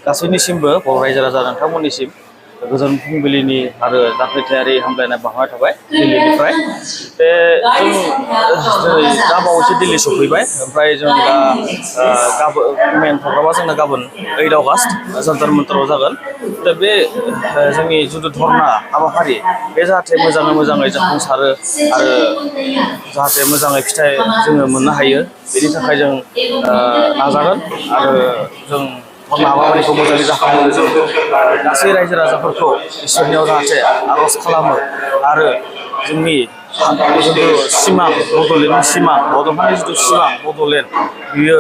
गासैनिसिमबो बर' रायजो राजा नोंथांमोननिसिम गोजोन फुंबिलिनि आरो जांख्रिथायारि हामलायनाय बावहरनाय थाबाय दिल्लीनिफ्राय। बे जों दा बावैसो दिल्ली सफैबाय, ओमफ्राय जों दा मेन प्रग्रामा जोंना गाबोन 8 अगस्त जन्तर मन्तराव जागोन। दा बे जोंनि जिथु धर्ना हाबाफारि बे जाहाथे मोजाङै जाफुंसारो आरो जाहाथे मोजाङै फिथाइ जोङो मोननो हायो, बेनि थाखाय जों नाजागोन आरो जों धर्ना हाबाफारिखौ मोजाङै जाफुंहोनो जों गासै रायजो राजाफोरखौ इसोरनियाव जाहाथे आर'ज खालामो आरो जोंनि जिथु सिमां बड'लेण्डनि सिमां, बड'फानि जिथु सिमां बड'लेण्ड बियो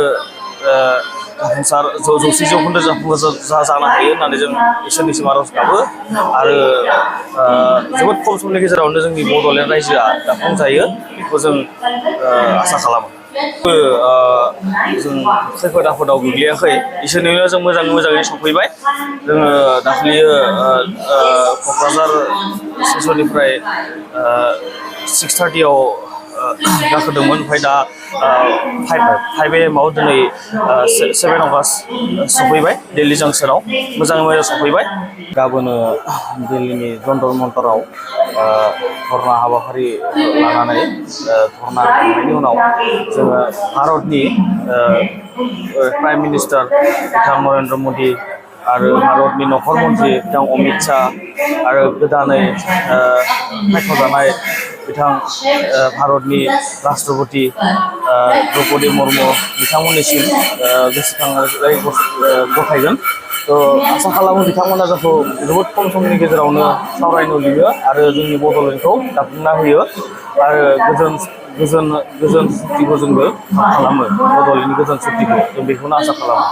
जाफुंसार 100% जाफुंसार जानो हायो होननानै जों इसोरनिसिम आर'ज गाबो आरो जोबोद खम समनि गेजेरावनो जोंनि बड'लेण्ड रायजोआ दाफुंजायो बेखौ जों आसा खालामो। जों खैफोद आफोदाव गोग्लैयाखै, इसोरनिनो जों मोजाङै सफैबाय। जोङो दाखालियो क'क्राझार स्टेसननिफ्राय 6:30 आव गाखोदोंमोन, ओमफ्राय दा 5 AM आव दिनै 7 अगस्त सफैबाय दिल्ली जंक्शनाव, मोजाङै सफैबाय। गाबोनो दिल्लीनि जन्तर मन्तराव धर्ना हाबाफारि लानानै धर्ना होखांनायनि उनाव जोङो भारतनि प्राइम मिनिस्टार बिथां नरेन्द्र मदि आरो भारतनि नखर मन्त्रि बिथां अमित शाह आरो गोदानै सायख'जानाय बिथां भारतनि राष्ट्रपति द्रौपदी मुर्मु बिथांमोननिसिम गोसोखांनाय गथायगोन। आसा खालामो बिथांमोना जोंखौ जोबोद खम समनि गेजेरावनो सावरायनो लिङो आरो जोंनि बड'लेण्डखौ दाफुंना होयो आरो गोजोन सुक्तिखौ जोंबो खालामो, बड'लेण्डनि गोजोन सुक्तिखौ जों बेखौनो आसा खालामो।